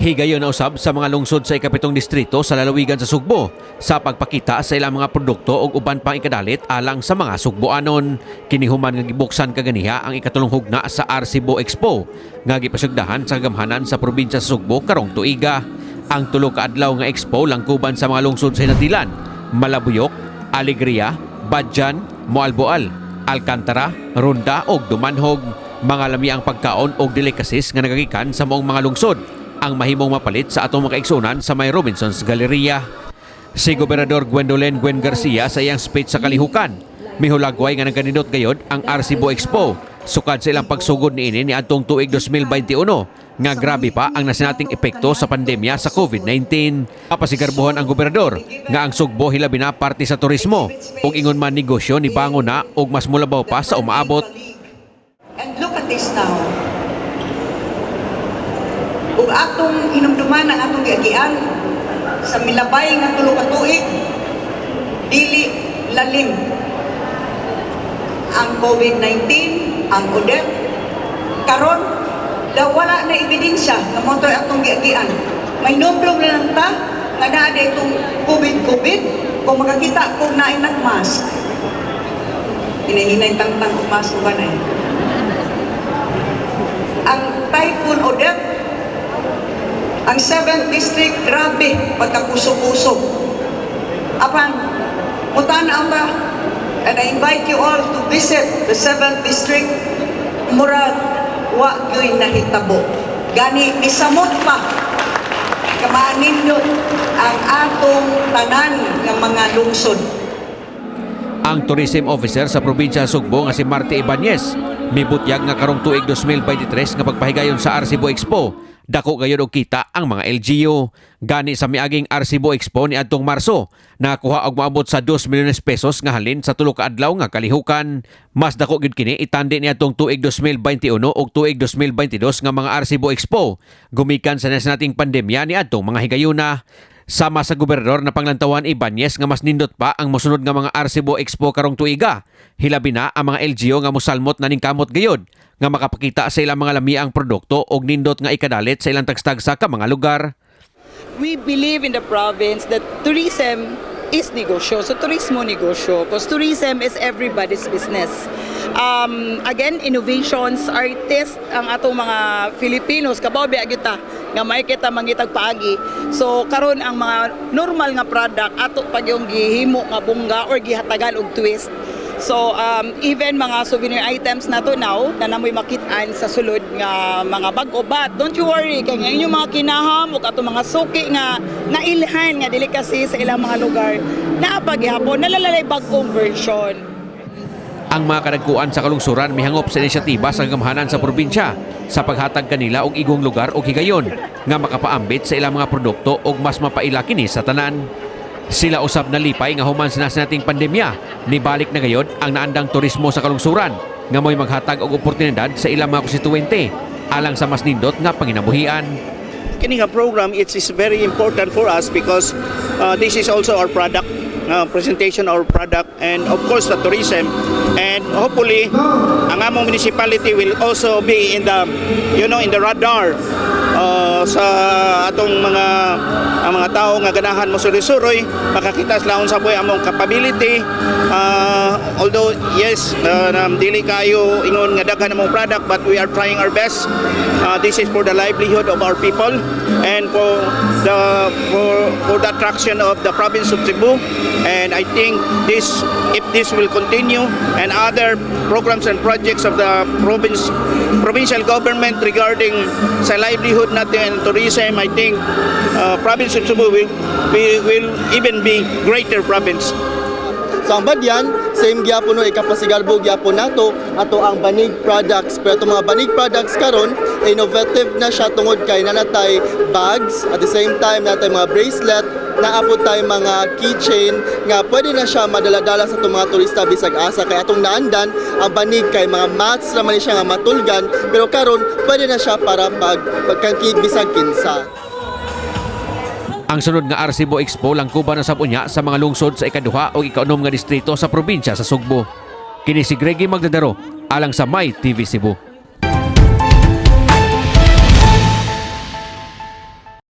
Higayon na usab sa mga lungsod sa ikapitong distrito sa lalawigan sa Sugbo sa pagpakita sa ilang mga produkto ug uban pang ikadalit alang sa mga Sugboanon. Kini human nga gibuksan kaganiha ang ikatulong hugna sa Arcebu Expo nga gipasugdahan sa kagamhanan sa probinsya sa Sugbo karong tuiga. Ang 3 ka adlaw nga expo langkuban sa mga lungsod sa Ginatilan, Malabuyok, Alegria, Badian, Moalboal, Alcantara, Ronda ug Dumanjug. Mga lamiang pagkaon og delicacies nga nagagikan sa maong mga lungsod ang mahimong mapalit sa atong mga kaigsunan sa may Robinsons Galleria. Si Gobernador Gwendolyn Gwen Garcia, sa iyang speech sa kalihukan, mihulagway nga nagkanindot gayod ang Arcebu Expo sukad sa ilang pagsugod niini niadtong tuig 2021 nga grabe pa ang nasinating epekto sa pandemya sa COVID-19. Pasigarbuhan ang gobernador nga ang Sugbo hilabi na parte sa turismo ug ingon man negosyo nibangon na ug mas mulabaw pa sa umaabot. And look at this now. Ug atong hinumduman ang atong giagian sa milabay nga 3 ka tuig, dili lalim ang COVID-19, ang Odette. Karon, daw wala na ebidensya nga mao to'y atong giagian. May numdum na lang ta nga naa itong COVID-COVID kung makakita kung naay nag-mask. Hinahinay tangtang og mask ba na eh. Ang Typhoon Odette, ang 7th District, grabe pagkapuso-puso. Apan, mutan-aw ta, and I invite you all to visit the 7th District, murag wa gyuy nahitabo. Gani, misamot pa, kamanindot ang atong tanan nga mga lungsod. Ang tourism officer sa probinsya sa Sugbo nga si Marty Ibanez mibutyag nga karong tuig 2023 nga pagpahigayon sa Arcebu Expo, dako gayud og kita ang mga LGU. Gani sa miaging Arcebu Expo niadtong Marso, nakakuha og moabot sa 2 milyones pesos nga halin sa 3 ka adlaw nga kalihukan. Mas dako gyud kini itandi niadtong tuig 2021 ug tuig 2022 nga mga Arcebu Expo gumikan sa nating pandemya niadtong mga higayuna. Sama sa gobernador, na panglantawan Ibanez nga mas nindot pa ang mosunod nga mga Arcebu Expo karong tuiga. Hilabi na ang mga LGU nga mosalmot na ning kamot gayod nga makapakita sa ilang mga lamiang produkto og nindot nga ikadalit sa ilang tagstagsa ka mga lugar. We believe in the province that tourism is negosyo. So turismo negosyo because tourism is everybody's business. Again, innovations, artists, ang atong mga Filipinos, kabaw biya kita nga may kita mangitag paagi. So karon ang mga normal nga product ato pag yung gihimo nga bongga or gihatagan og twist. So even mga souvenir items nato now na namoy makit-an sa sulod nga mga bag-o, but don't you worry kay nga inyong mga kinaham ug atong mga suki nga nailhan nga delicacy sa ilang mga lugar naa pa gihapon nalalay bag-ong version. Ang mga kadagkuan sa kalungsuran mihangop sa inisyatiba sa gamhanan sa probinsya sa paghatag kanila og igong lugar og higayon nga makapaambit sa ilang mga produkto ug mas mapaila kini sa tanan. Sila usab nalipay nga human sa nating pandemya, nibalik na gayod ang naandang turismo sa kalungsuran nga mo'y maghatag og oportunidad sa ilang mga konstituente alang sa mas nindot nga panginabuhian. Kini nga program, it is very important for us because this is also our product, presentation our product and of course the tourism, and hopefully ang among municipality will also be in the you know in the radar sa atong mga ang mga tao nga ganahan mo suroy, makakita sila unsa po'y among capability. Although yes, dili kayo ingon nga daghan among product, but we are trying our best. This is for the livelihood of our people and for the attraction of the province of Cebu, and I think this if this will continue and other programs and projects of the provincial government regarding sa livelihood natin and tourism, I think province of Cebu will even be greater province. So ang Badian, same gyapon no, ikapasigarbo gyapon nato ato ang banig products. Pero itong mga banig products karon, innovative na siya tungod kay naa natay bags, at the same time naa tay mga bracelet, naa pod tay mga keychain nga pwede na siya madala-dala sa atong mga turista bisag asa, kay atong naandan ang banig kay mga mats naman ni siya nga matulgan, pero karon pwede na siya para pag pagkangkig bisag kinsa. Ang sunod nga Arcebu Expo langkuban na sab unya sa mga lungsod sa ikaduha o ikaunom nga distrito sa probinsya sa Sugbo. Kini si Greggy Magdadaro alang sa My TV Cebu.